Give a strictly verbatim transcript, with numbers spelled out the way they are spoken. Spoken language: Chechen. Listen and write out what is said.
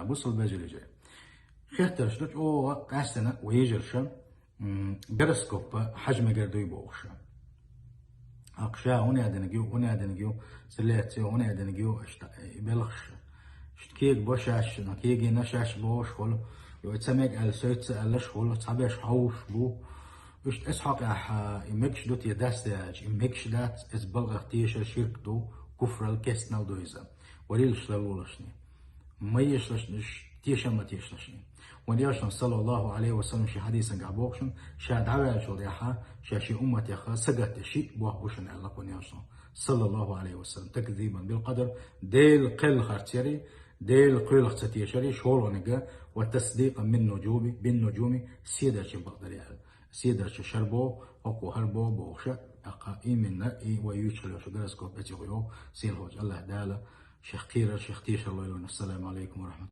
Бусалба вежарий. Хеттарш ду чӀогӀа къаьстина вежарша, м, гороскопа хьажа мегар дуй бохуша. Аккха ша хӀун яьдиниг ю, хӀун яьдиниг ю, ца лаьццо хӀун яьдиниг ю, аша тӀа, э, белхаш. Шуьта кега бо шаьш, на кегина шаьш бохуш хуьлу. Йо, ца мега аьлла, соьца аьллаш хуьлу, цхьаберш хьовш бу. Иштта эс хьокъехь, а, и мегаш ду те дац де аьлча, и мегаш дац, эс балгӀах тешар ширк ду, куфрал кестнал ду иза. Валилаш лалолашни. Ма ешалаш, тешам ма тешалаш. Вайн Элчано, саллаллаху алейхи ва саллям, ши хьадисангахь бохушна, ша дӀаваьллачул тӀаьхьа, ша ши умматеха сагатде шиъ боху бушна аьлла вайн Элчано, саллаллаху алейхи ва саллям, такзибан бил кадр, Дела кхелла харц яри, Дела кхоьлах ца тешари, шолгӀаниг, ва тасдикъан бин нуджуми, бин нуджуми, седарчийн бакъдари аьлла. Седарча шарбо, хӀокхо хӀарбо бохуша, тӀаккха именно и вай юьйцуш хила йолу гороскоп эцигӀу йо, сийлахьчу Аллах Дала шех кхерар, шех тешар лойла вайна. Ассаламу алейкум ва рахматуллах.